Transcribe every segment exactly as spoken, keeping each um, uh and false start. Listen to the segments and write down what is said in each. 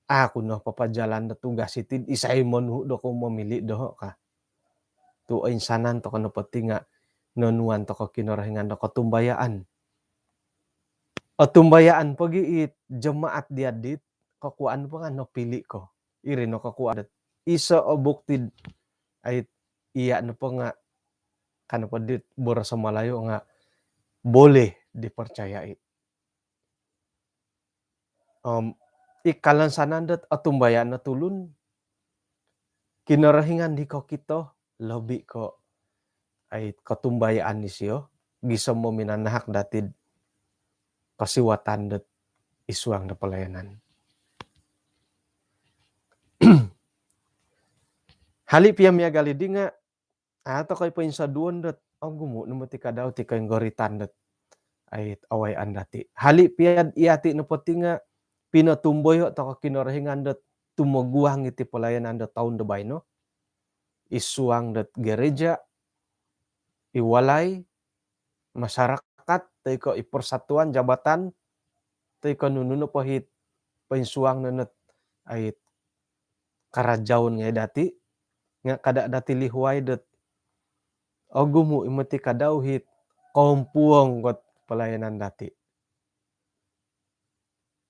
aku no papajalan do tugas iti, isai monuhu do ko momili doho ka. Tu oinsanan toko nopo ti nga nonuan toko Kinorohingan do kotumbayaan. Otumbayaan pogi i jemaat dia dit, kokuaan po nga nopili ko. Iri no kokuaan dot iso o bukti ait iya nopo nga, kan nopo dit boros Malayu nga boleh dipercayai. Om i kalansanan dot otumbayaan o tulun, Kinorohingan di kokito, lobi ko ai kotumbayaan disio, gisom mominanahak datid kosiwatan dot isuang do pelayanan. Hali pia miagal idi nga, a, tokoi poinsoduon dot ogumu no moti kadau ti koinggoritan dot ai awayaan dati. Hali pia iati nopo ti nga pinotumboyo toko Kinorohingan dot tumoguang iti pelayanan dot toun do baino. Isuang dot gereja, i walai, masyarakat, toi ko i persatuan, jabatan, toi ko nunu nopo hit poinsuang no dot ai karajaon ngai dati, nga kada dati lihuai dot ogumu i moti kadau hit kompuong kot pelayanan dati.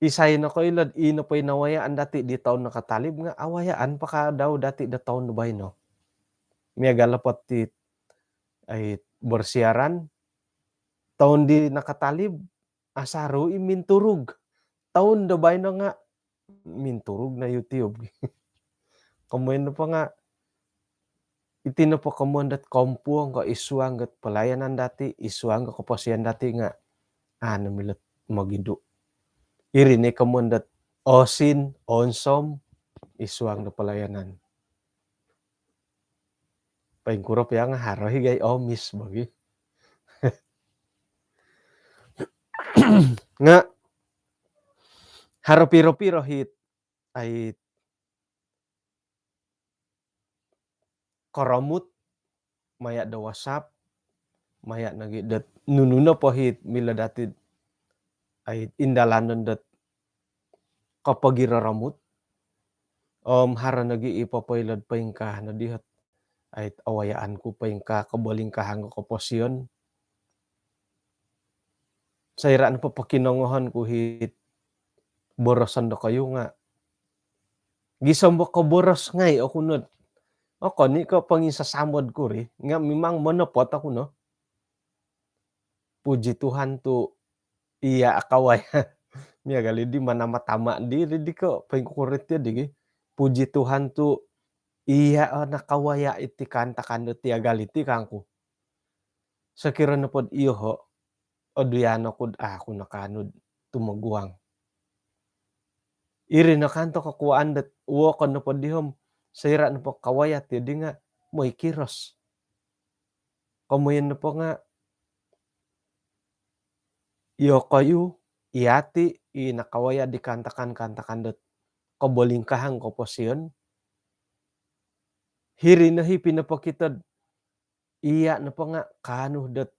Isai nokoilo dot i nopo i nawayaan dati di toun nakatalib nga awayaan po kadau dati do toun do baino. Miagal nopo ti ai bersiaran, toun di nakatalib, asaru i minturug. Toun do baino nga minturug no YouTube. Komoyon nopo nga iti nopo komoyon dot kompuong ko isuang dot pelayanan dati, isuang ko koposion dati nga, a, no milo dot mogidu. Iri no komoyon dot osin, onsom, isuang do pelayanan. Poingkuro pia nga haro hi gai omis bogi. Nga haro piro-piro hit ai koromut, maya do WhatsApp, maya nogi dot nunu nopo hit milo dati dot ai indalanon dot kopogiroromut. Om haro nogi i popoilo dot poingkaa no dihot ai awayaan ku, poingkaa kobolingkahangan ko koposion. Soira nopo pokinongohon ku hit boroson dokoyu nga gisom bo koboros ngai oku no dot okon i ko ponginsasamod ku ri, nga mimang monopot oku no. Puji Tuhan tu iya akawaya. Miagal idi manama-tama diri di ko poingkukurit ya digi. Puji Tuhan tu iya o nakawaya iti kaantakan do tiagal iti kangku. Sokiro nopo dot iyoho, oduyan oku dot aku nakaanu do tumoguang. Iri no kanto kokuaan dot wokon nopo dihom, soira nopo kawaya ti di nga moi kiros. Komoyon nopo nga iyokoyu, iati i nakawaya di kaantakan-kaantakan dot kobolingkahangan koposion. Hiri no hi pinopokito dot iya nopo nga kaanu dot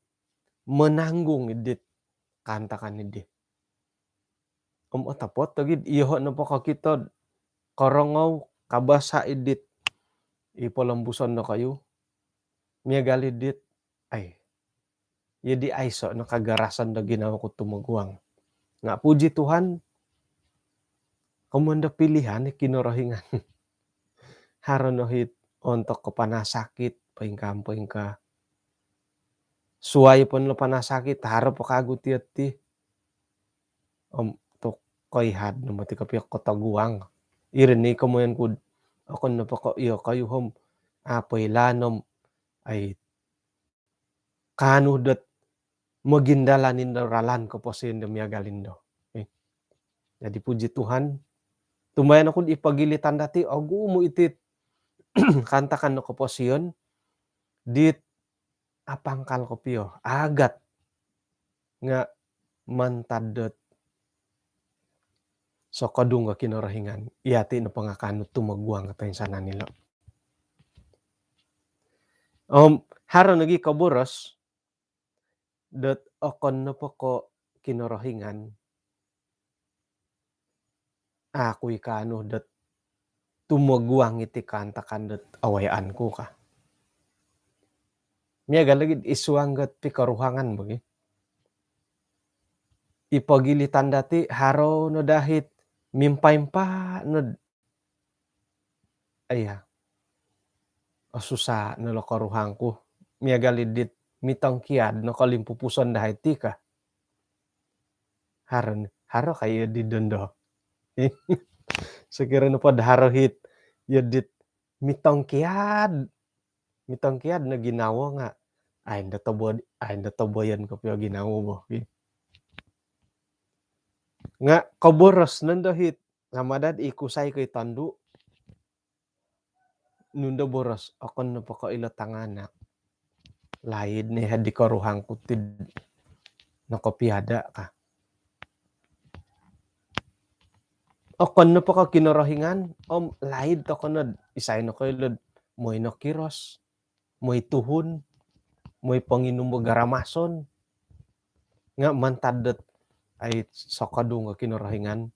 menanggung idit kaantakan idi. Om otopot ogi dot iyoho nopo kokito dot korongou, kabasa idit i polombuson dokoyu. Miagal idit ai, jadi aiso no kagarasan do ginawo ku tumoguang. Nga puji Tuhan, komoyon do pilihan i Kinorohingan. Haro no hit ontok ko panasakit, poingkaa-poingkaa. Suai po no panasakit, haro po kagu ti oti. Om tu koihad no moti kopio kotoguang. Iri ni komoyon ku dot okon nopo ko iyokoyu hom, a, poilaan om ai kaanu dot mogindalan indo ralan koposion do miagal indo. Eh. Jadi puji Tuhan, tumbayaan oku dot i pogilitan dati ogumu iti kaantakan do koposion dit apangkal kopio, agat nga mantad dot sokodung ko Kinorohingan. Iati nopo nga kaanu tumoguang ko toinsanan ilo. Om haro nogi koboros dot okon nopo ko Kinorohingan aku i kaanu dot tumoguang iti kaantakan dot awayaan ku ka. Miagal lagi id suang dot pikoruhangan bagi. I pogilitan dati haro no dahit mimpa-impa no. Iya. Oh, susah no lo koruhang ku. Miagal i dit mitongkiad no kolimpupuson dahai ti ka. Haro ni, haro ka iyo di dondo. Sekiranya pod haro hit iyo dit mitongkiad. Mitongkiad no ginawo nga. Ai ndo tobo, ai ndo toboyon kopio ginawo bo. Nga koboros nondo hit. Sama dad i kusai ko i tondu. Nundo boros, okon nopo ko ilo tanganak. Laid ni hadi koruhang ku tid nokopiada ka. Okon nopo ko Kinorohingan, om laid tokonod isai no ko ilod moi nokiros, moi tuhun, moi ponginum bo garamason. Nga mantad dot ai sokodung ko Kinorohingan.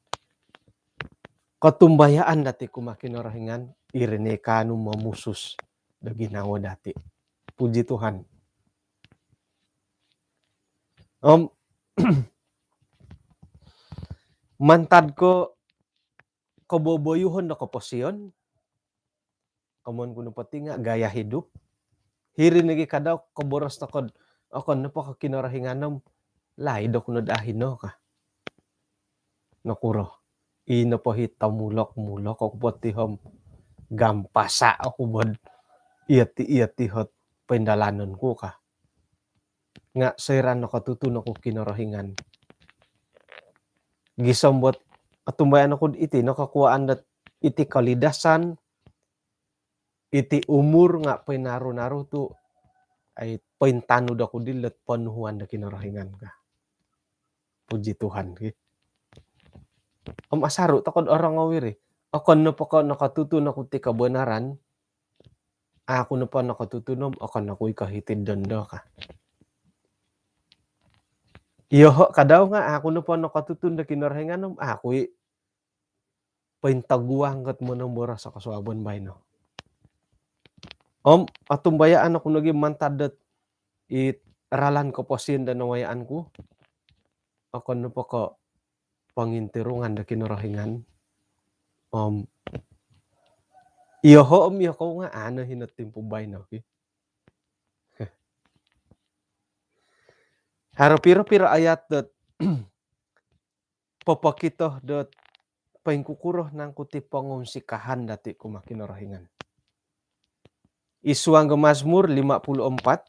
Kotumbayaan dati kuma Kinorohingan, iri ni kaanu momusus do ginawo dati. Puji Tuhan. Om mantad ko koboboyuhon do koposion, komon ku nopo ti nga gaya hidup. Hiri nogi kadau koboros tokod, okon nopo ko Kinorohingan om laid oku nod ahino ka. Nokuro. I nopo hi tomulok-mulok oku po ti om gampasa oku bod iyo ti, iyo ti hot poindalanon ku ka. Nga soira nokotutun oku Kinorohingan. Gisom bot otumbayaan oku iti nokokuaan dot iti kolidasan, iti umur nga poinaru-naru tu ai pointanud oku dilot ponuhuan do Kinorohingan ka. Puji Tuhan ki. Om asaru tokod orongou iri. Okon nopo ko nokotutun oku ti kebenaran, aku nopo nokotutun om okon oku i kohitid dondo ka. Iyoho kadau nga aku nopo nokotutun do Kinorohingan om aku i pointoguang kot monomboros o kosuabon baino. Om otumbayaan oku nogi mantad dot i ralan koposion do nawayaan ku. Okon nopo ko pongintirungan do Kinorohingan. Om iyoho om iyokou nga ano hino timpu baino ki. Haro piro-piro ayat dot popokito dot poingkukuro nangku ti pongonsikahan dati kuma Kinorohingan. Id suang do Mazmur lima puluh empat,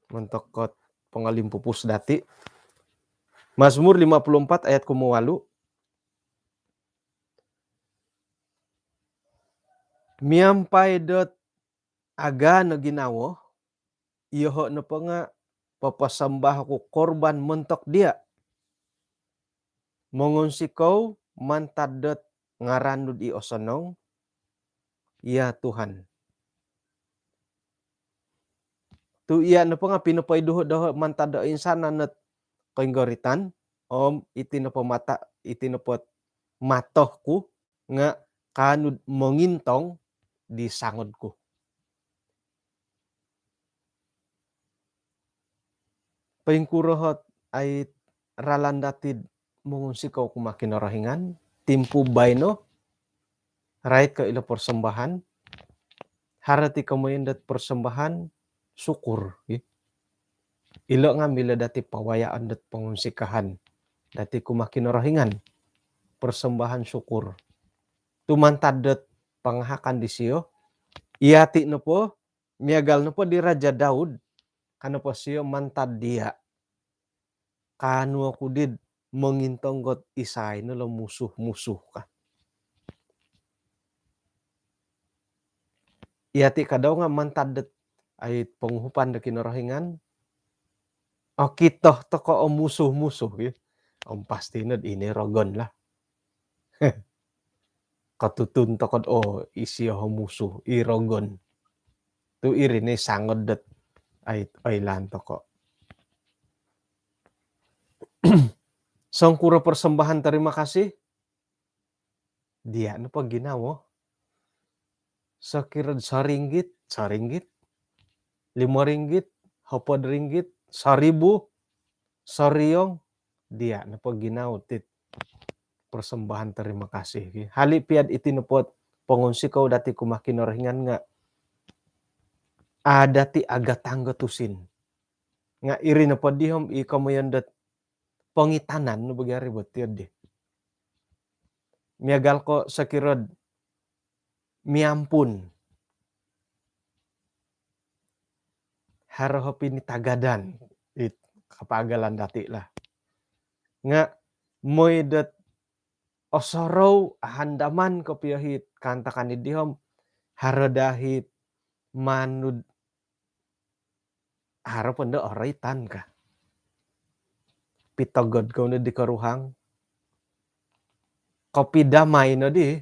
montok kot pongolimpupus dati. Mazmur lima puluh empat ayat kumowalu. Miampai dot agaan o ginawo, iyoho nopo nga poposombah oku korban montok dia. Mongonsikou mantad dot ngaran nu di osonong, ya Tuhan. Tu iya nopo nga pinopoiduhu doho mantad do insanan ot koinggoritan, om iti nopo mata, iti nopo matoh ku nga kaanu do mongintong di sangod ku. Poingkuro hot ai ralan dati do mongunsikou kuma Kinorohingan, timpu baino, rait ko ilo persembahan, haro ti komoyon dot persembahan syukur, ya. Ilo nga milo dati pawayaan dot pongunsikahan dati kuma Kinorohingan, persembahan syukur. Tu mantad dot pangahakan disio, iya ti nopo, miagal nopo di Raja Daud, ka nopo sio mantad dia, kaanu oku di do mongintong dot isai no lo musuh-musuh ka. Iya ti kadau nga mantad dot ai ponguhupan do Kinorohingan, okito toko o musuh-musuh, ya. Om pasti no do ini rogon lah. Kotutun toko do, oh, isio o musuh, i rogon. Tu iri ni sangod dot ai oilaan toko. Songkuro persembahan terima kasih, Dia' nopo ginawo. Sokirod soringgit, soringgit, limo ringgit, hopod ringgit, soribu, soriong, dia' nopo ginawo tit persembahan terima kasih, ki. Hali' pia'd iti nopo pongunsikou dati' kumaa Kinorohingan nga' a' dati' agatang do tusin. Nga' iri nopo dihom i komoyon dot pongitanan no bagi ari bot tiyo di. Miagal ko' sokirod miampun. Haro ho pinitagadan it kapaagalan dati' lah. Nga' moi dot osorou, ahandaman kopio hit kaantakan i dihom, haro daa hit manud, haro pondo oroitan ka. Pitogod kou no di koruhang. Kopidamai no di.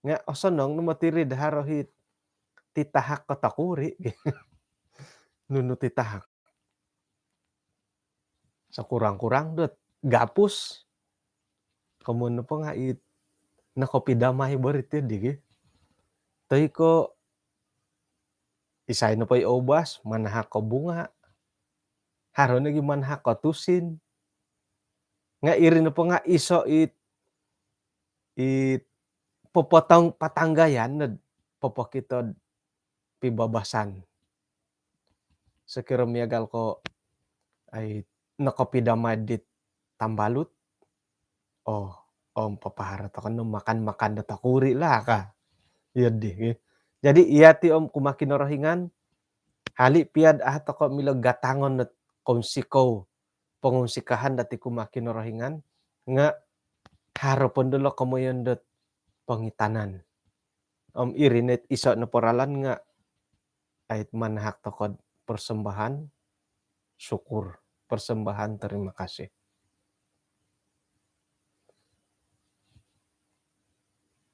Nga' osonong no moti ri do haro hit titahak ko tokuri'. Nunu titahak? Sokurang-kurang dot gapus. Komoyon nopo nga' it nokopidamai bo ri tiyo di, ki. Toi ko' isai nopo i oubas, manahak ko bunga'. Haro nogi manahak ko tusin. Nga' iri nopo nga' iso' it, it popotong patanggayan nod popokito'd pibabasan. Sokiro miagal ko' ai nokopidamai dit tambalut. Oh, om papaharo toko' no makan-makan do tokuri' lah ka. Iyo di, ki. Jadi, iyati' om kumaa Kinorohingan, hali' pia'd a' toko' milo gatangon dot kounsikou, pongunsikahan dati' kumaa Kinorohingan, nga' haro pondo lo komoyon dot pongitanan. Om iri no it iso' nopo ralan nga' ait manahak toko'd persembahan syukur, persembahan terima kasih.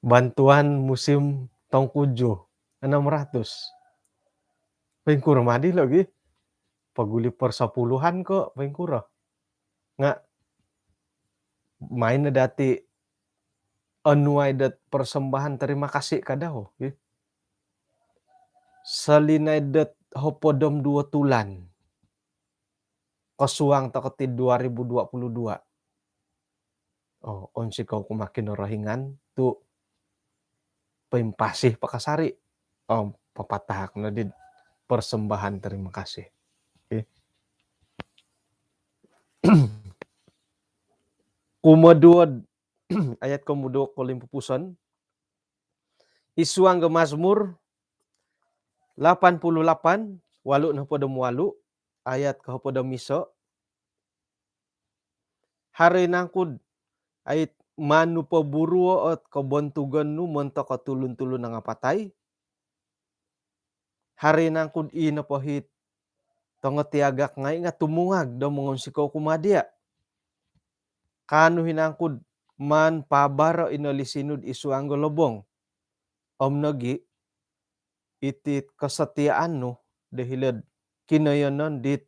Bantuan musim tongkuju, enam ratus. Poingkuro madi logi? Poguli persepuluhan ko' poingkuro? Nga' main no dati' onuai dot persembahan terima kasih ka dau, ki. Solinaid dot hopod om duo tulan kosuang toko' ti dua ribu dua puluh dua. Oh, ounsikou kumaa Kinorohingan tu' poimpasi po kasari'. Om papatahak no di persembahan terima kasih. Okey. Kumoduo'd ayat komoduo kolimpupuson. Id suang do Mazmur lapan puluh lapan, walu nohopod om walu, ayat kohopod om iso. Haro i nangku'd ait maan nu poburuo' ot kobontugon nu montok o tulun-tulun nangapatai? Haro i nangku'd i nopo hit tongo tiagak ngai' nga' tumungag do mongounsikou kumaa diya'? Kaanu i nangku'd maan paabaro' ino lisi nu'd id suang do lobong? Om nogi' iti kosotiaan nu do hilo'd kinoiyonon dit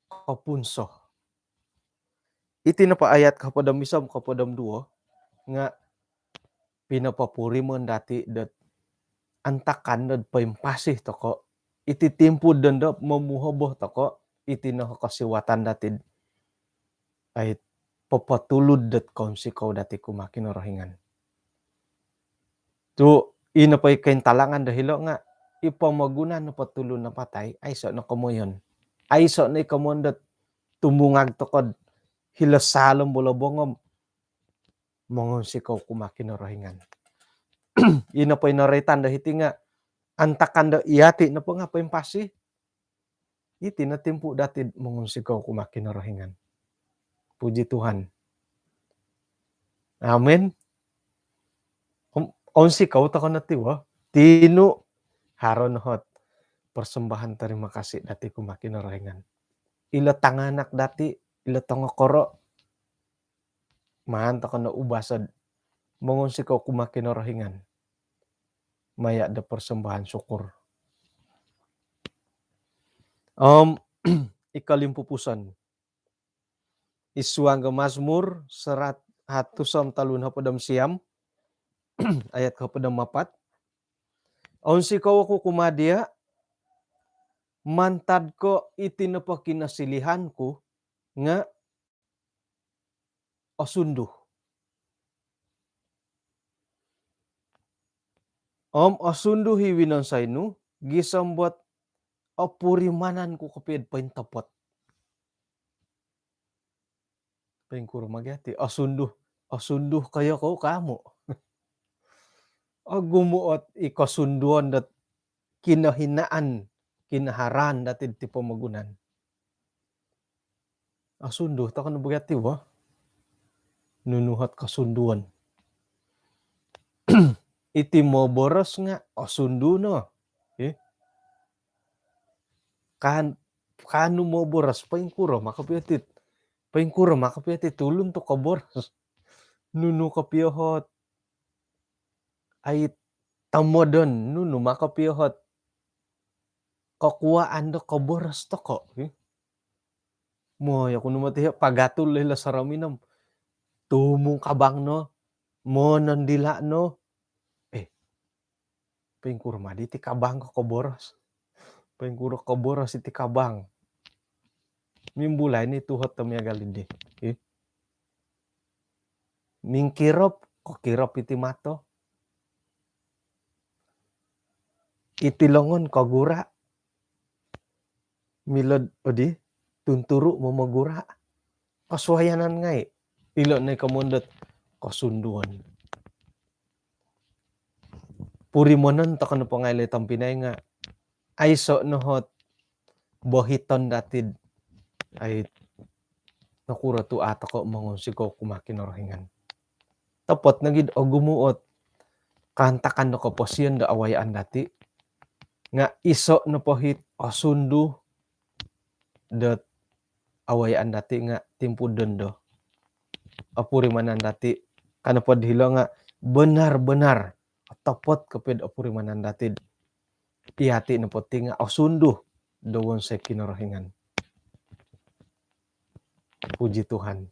kopunso. Iti nopo ayat kohopod om iso om kohopod om duo nga' pinopopurimon dati' dot antakan dot poimpasi toko', iti timpu'd dondo momuhobo toko', iti no kosiwatan dati'd ait popotulud dot kounsikou dati' kumaa Kinorohingan. Tu' i nopo i kointalangan do hilo' nga' i pomogunan nopo tulun napatai, aiso' no komoyon. Aiso' no i komoyon dot tumungag toko'd hilo' saalom do lobong om mongounsikou kumaa Kinorohingan. I nopo i noroitan do hiti nga' antakan do iyati' nopo nga' poimpasi, iti no timpu' dati'd mongounsikou kumaa Kinorohingan. Puji Tuhan. Amin. Om, ounsikou toko' no ti wo. Tinu' haro no hot persembahan terima kasih dati' kumaa Kinorohingan. Ilo tanganak dati', ilo tongokoro', maan toko' no ubaso'd mongounsikou kumaa Kinorohingan maya' do persembahan syukur. Om i kolimpupuson, id suang do Mazmur serat-, hatus om tolu nohopod om siam, Ayat kohopod om apat. Ounsikou oku kumaa dia', mantad ko' iti nopo kinosilihan ku nga' osundu. Om osundu i winonsoi nu, gisom dot opurimanan ku kopio'd pointopot. Poingkuro ma gia ti, osundu, osundu koyo kou ka amu'? Ogumu' ot i kosunduon dot kinohinaan, kinoharaan dati'd ti pomogunan. Osundu toko no bo gia ti bo. Nunu ot kosunduon? Iti moboros nga' osundu no. Eh? Kan, kaanu moboros, poingkuro ma kopio ti, poingkuro ma kopio ti tulun tu koboros? Nunu kopio ot ai tomodon, nunu ma kopio ot kokuaan do koboros toko', eh? Mooi oku no moti pagatul ilo soromin om tumung kabang no, monondila' no. Eh, poingkuro ma di ti kabang ko koboros? Poingkuro koboros iti kabang? Mimbulai ni tuhot do miagal iddi. Eh? Mingkirop, kokirop iti mato. Iti longon kogura'. Milo'd odi, tunturu' momogura'. Kosuayanan ngai'. Ilo' nai komoyon dot kosunduon. Purimanon toko' nopo ngai' lo i tompinai nga' aiso' no ot bohiton dati'd ai nokuro tu' a' toko' mongounsikou kumaa Kinorohingan. Topot nogi'd ogumu' ot kaantakan do koposion do awayaan dati', nga' iso' nopo it osundu dot awayaan dati' nga' timpu dondo. Opurimanan dati', ka nopod hilo nga' benar-benar otopot kopio'd opurimanan dati'd iyati' nopo ti nga' osundu do wonsoi Kinorohingan. Puji Tuhan.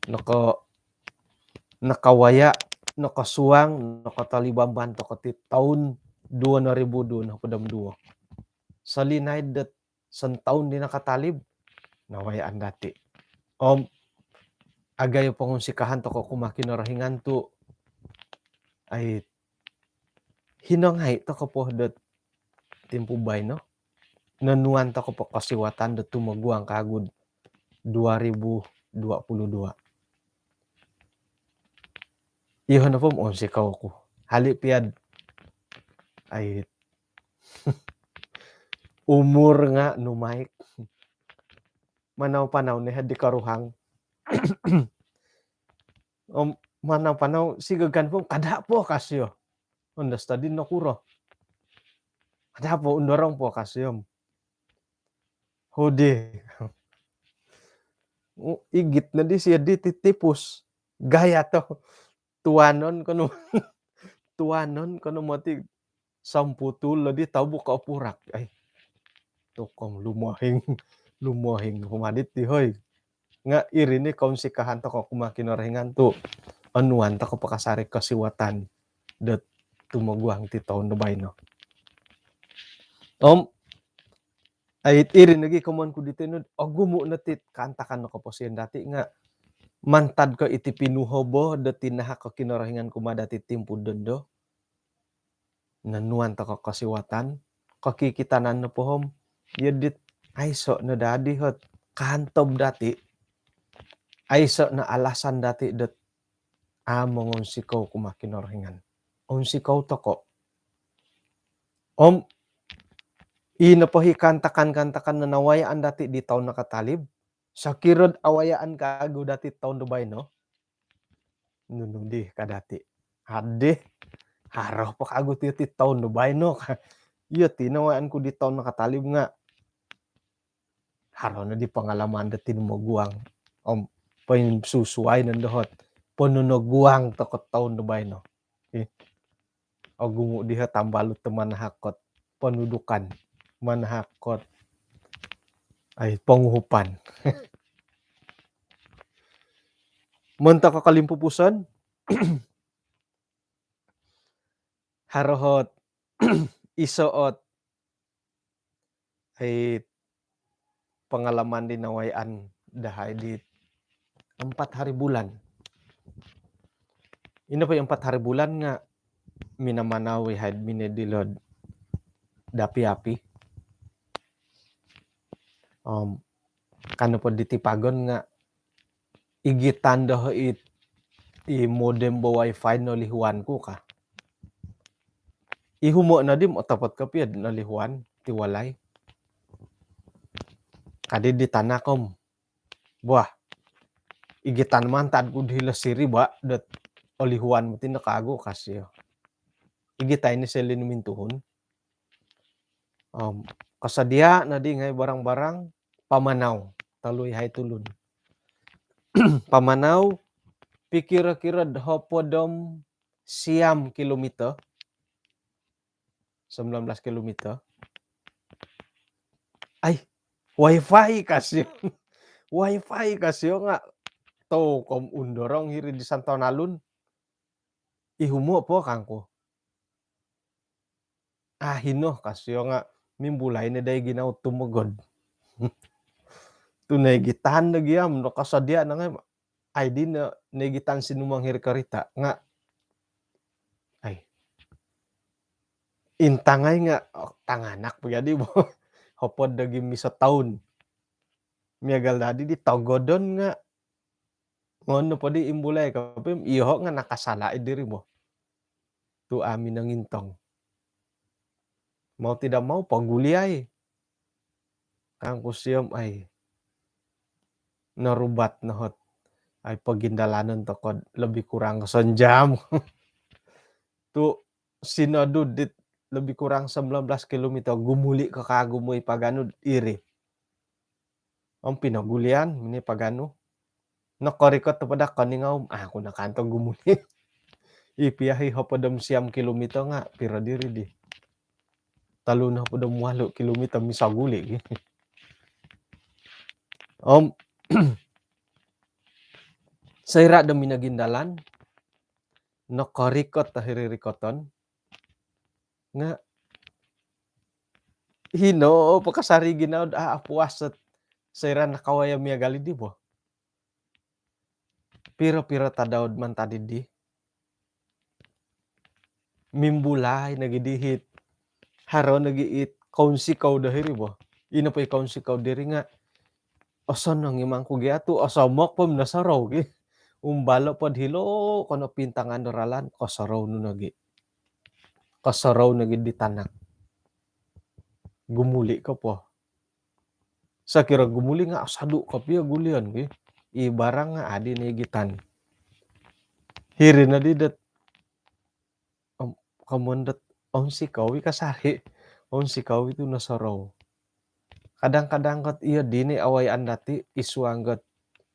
Noko, nokowaya', nokosuang, nokotalib amban toko' ti toun duo noribu duo nohopod om duo. Solinaid dot sontoun di nakatalib, nawayaan dati'. Om agayo pongunsikahan toko' kumaa Kinorohingan tu' ai hino ngai' toko' po dot timpu baino, nonuan toko' po kosiwatan dot tumoguang kagu'd dua ribu dua puluh dua. Iyoho' nopo om ounsikou oku. Hali' pia'd ai umur nga' numaik. Manau-panau ni hadi karuhang. Om manau-panau sigagan po, kada' po kasio. Ondos tadi nokuro. Kada' po, undorong po kasio. Hudi. Igit nodi sio di titipus. Gaya to. Tuanon ko no. Tuanon ko no moti samputul lo di tau buka opurak. Ai. Tokom lumohing. Lumohing po madi ti, hoi. Nga' iri ni kounsikahan toko' kumaa Kinorohingan tu' onuan toko' po kasari kosiwatan dot tumoguang ti toun do baino. Om ai iri nogi komoyon ku diti nu, ogumu' no ti kaantakan no koposion dati' nga' mantad ko' iti pinuhobo do tinahak o Kinorohingan kumaa dati' timpu dondo. Nonuan toko' kosiwatan, kokikitanan nopo om iyo dit aiso' no daa di ot kaantob dati', aiso' no alasan dati' dot a' mongounsikou kumaa Kinorohingan. Ounsikou toko'. Om ii nopo i kaantakan-kaantakan nawayaan dati' di toun nakatalib, sokiro'd awayaan kagu dati' toun do baino, nunu di ka dati'? Hadi, haro po kagu ti, ti toun do baino ka. Iyo ti nawayaan ku di toun nakatalib nga' haro no di pangalaman do tinumoguang. Om poinsusuai nondo ot ponunoguang toko' toun do baino. Ih. Ogumu' diho tambalut do manahak ot ponudukan, manahak ot ai ponguhupan. Montok kolimpupuson, Haro ot iso ot ai pengalaman di nawayaan dahai di empat hari bulan. Ino po i empat hari bulan nga minamanau i hai mine dilo'd dapi-api. Om kanu po di tipagon nga igitan doho i, i modem bo wifi nolihuan ku ka. Ihumo' nodi om otopot kopio nolihuan ti walai. Kadi di tanak om, "Buah, igitan mantad ku di hilo siri ba dot olihuan moti no kagu," ka sio. Igitai ni sio linu mintuhun. Om kosodia' nodi ngai barang-barang, pamanau, tolu i hai tulun. Pamanau, pikiro-kiro'd hopod om siam kilometer, sembilan belas kilometer. Ai, wifi ka sio. Wifi ka sio nga tou kom undorong hiri di santaun alun. Ihumo' po kangku. Ah, hino ka sio nga mimbulai ni dai ginau tumogod. Tu naigitan do giam, no kosodia' no ngai. Ai di no naigitan sinumang hiri korita nga, ai, intangai nga, oh, tanganak po jadi bo. Hopod do giam iso toun. Miagal dadi di togodon nga ngono po di imbulai kopio, iyoho' nga nakasala' i diri bo. Tu amu nongintong. Mau tidak mau, poguliai. Kangku sio om ai, norubat no hot ai pogindalanon toko'd lebih kurang sonjam. Tu sinodu dit lebih kurang sembilan belas kilometer, gumuli' ko kagu moi paganu'd iri. Om pinogulian mini paganu. Nokorikot po da koningau om, ah, aku nakanto gumuli'. I pia hi hopod om siam kilometer nga piro diri di? Tolu no hopod om walu kilometer misoguli' gi. Om soira' do minogindalan, nokorikot do hiri rikoton, nga hino po kasari ginawo'd, ah, apuas ot soira' nakawaya miagal di bo. Piro-piro tadau'd mantad di, mimbulai nogi di hit, haro nogi it kounsikou do hiri bo. Ino po i kounsikou diri nga, osonong i mangku gia tu osomok po om nosorou gi. Umbalo' pod hilo' kono pintangan do ralan, kosorou nu nogi. Kosorou nogi di tanak. Gumuli' ko po. Sokiro gumuli' nga osodu' kopio gulion gi. I barang nga adi naigitan. Hiri nodi dot, om, komoyon dot, onsikou i kasari. Onsikou i tu nosorou. Kadang-kadang kot iyo dino awayaan dati' id suang dot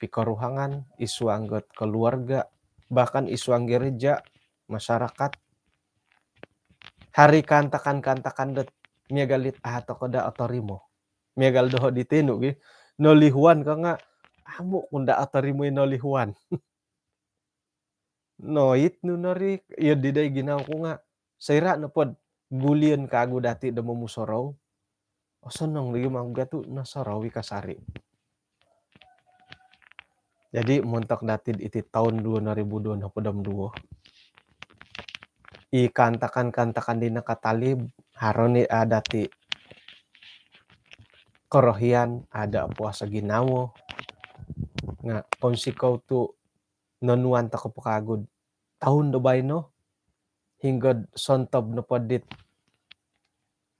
pikoruhangan, id suang dot keluarga, bahkan id suang gereja, masyarakat. Haro i kaantakan-kaantakan dot miagal dit a' toko daa otorimo. Miagal doho' di tinu gi, nolihuan ka nga amu' ku daa otorimo i nolihuan. Noit nu nori, iyo di dai ginawo ku nga, soira' nopod gulion kagu dati' do momusorou, osonong nogi mangku gia tu nosorou i kasari. Jadi montok dati'd iti toun duo noribu duo nohopod om duo, i kaantakan-kaantakan di nakatalib, haro ni a' dati' korohian, a' daa apuas o ginawo. Nga' kounsikou tu' nonuan toko po kagu'd toun do baino, hinggod sontob nopo dit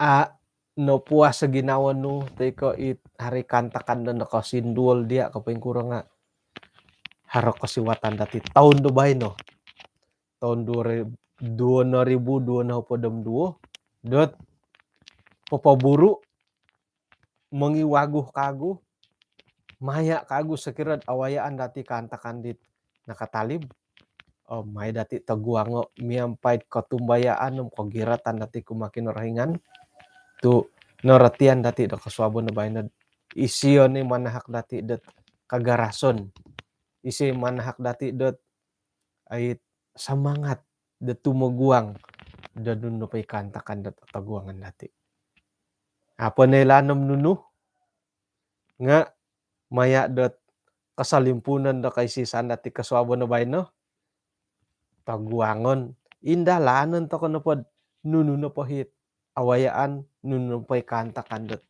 a' nopuas o ginawo nu, toi ko' it haro i kaantakan do nokosinduol diya' ko poingkuro nga' haro kosiwatan dati' toun do baino. Toun duo ri-, duo noribu duo nohopod om duo, dot popoburu', mongiwagu kagu, maya' kagu sokiro'd awayaan dati' kaantakan dit nakatalib. Om mai dati' toguango' miampai'd kotumbayaan om kogiratan dati' kumaa Kinorohingan. Tu' norotian dati' do kosuabon do baino'd isio ni manahak dati' dot kagarason. Isio manahak dati' dot ai semangat do tumoguang do nunu nopo i kaantakan dot otoguangon dati. Apo noilaan om nunu nga maya dot kosolimpuunon do koisisaan dati kosuabon do baino, toguangon, indalanon tokou nopo nunu nopo it awayaan, nunu nopo i kaantakan dot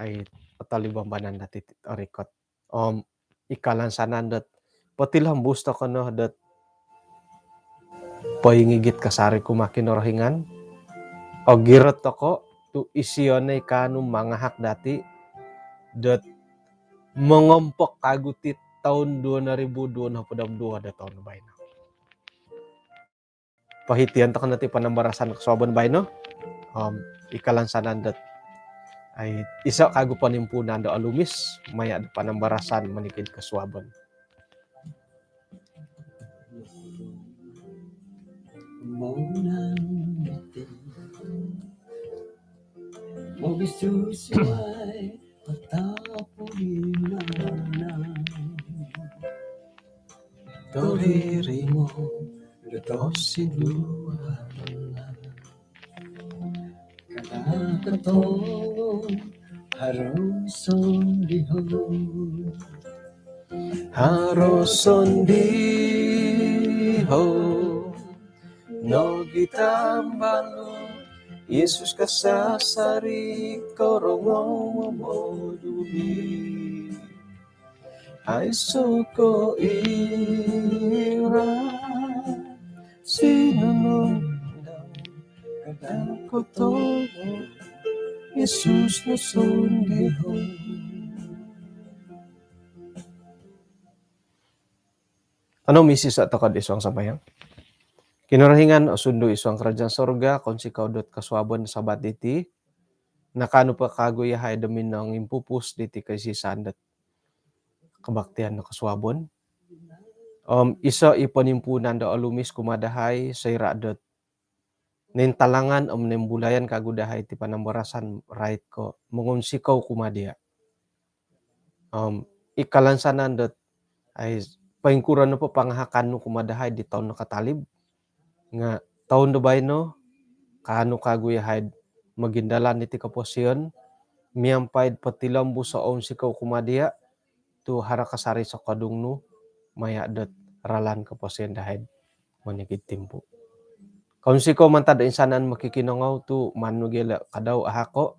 ai otolibambanan dati orikot. Om i kalansanan dot potilombus tokou no dot poingigit kasari kumaa Kinorohingan, ogirot tokou tu isio no i kaanu mangahak dati dot mongompok kagu ti toun duo noribu duo nohopod om duo do toun baino. Pohition tokou no ti panambarasan kosuabon baino. Om i kalansanan dot ai iso kagu ponimpuunan do olumis maya do panambarasan monikid kosuabon. Mogisusuai ataupun di mana, torimo do tosinduan. Kada kotowo haro sondihon. Haro sondihon nogi tambalut, Yesus kasasari korongou moduvi. Aiso koira sinunung dau, kada kotowo Yesus no sondihon. Kanou misisa tokou id suang sambayang. Kinorohingan osundu id suang kerajaan sorga, kounsikou dot kosuabon Sabat diti, nakaanu po kagu yahai do minongimpupus diti koisisaan dot kebaktian do kosuabon. Om iso i ponimpuunan do olumis kumaa dahai, soira dot nointalangan om noimbulayan kagu dahai ti panambarasan, rait ko mongounsikou kumaa dia. Om i kalansanan dot ai poingkuro nopo pangahakan nu kumaa dahai di toun nakatalib, nga toun do baino kaanu kagu yahai mogindalan diti koposion miampai potilombus o ounsikou kumaa dia, tu haro kasari sokodung nu maya dot ralan koposion dahai monikid timpu. Kounsikou mantad do insanan mokikinongou tu maan nu gia ilo kadau ahako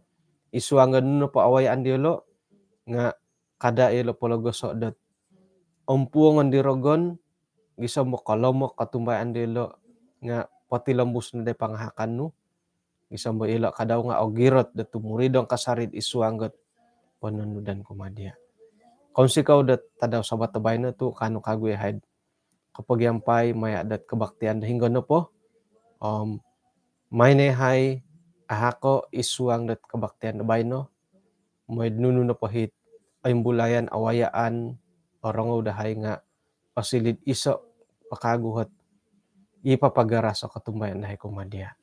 id suang do nunu nopo awayaan diolo, nga kada ilo pologoso dot ompuongon di rogon, gisom do kolomok kotumbayaan diolo, nga potilombus no di pangahakan nu, gisom do ilo kadau nga ogirot do tumuridong kasari id suang dot pononudan kumaa dia. Kounsikou dot tadau Sabat do baino tu kaanu kagu yahai kopogiampai maya dot kebaktian do hinggo nopo. Om maai no yahai ahako id suang dot kebaktian do baino, mooi do nunu nopo it oimbulayan, awayaan, orongou dahai nga osiliu do iso po kagu ot i papagaras o kotumbayaan dahai kumaa dia.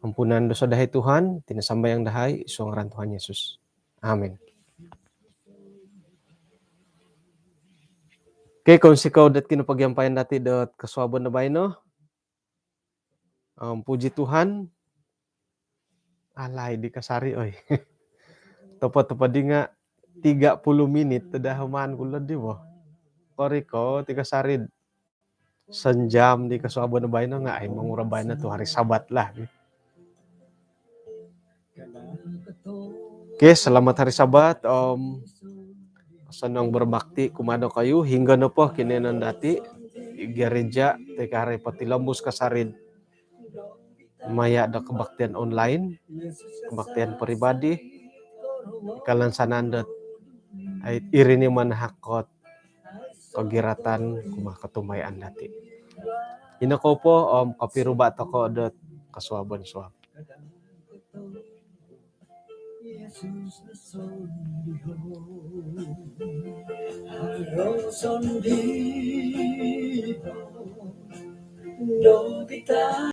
Ampunan dosa dahai Tuhan, iti no sambayang dahai id suang ngaran Tuhan Yesus. Amin. Okey, kounsikou dot kinopogiampaian dati dot kosuabon do baino. Om puji Tuhan. Alai di kasari, oi. Topo-topo di nga tiga puluh minit dah maan ku lo di bo. Korikot i kasari. Sanjam di kosuabon baino nga ai monguro baino tu hari Sabat lah. Okey, selamat hari Sabat, om osonong berbakti kumaa dokoyu hinggo nopo kinoiyonon dati id gereja toi ko haro potilombus kasari maya do kebaktian online, kebaktian peribadi, i kalansanan dot ai iri no manahak ot kogiratan kumaa kotumbayaan dati. Ino kou po, om kopiruba tokou dot kosuabon suab.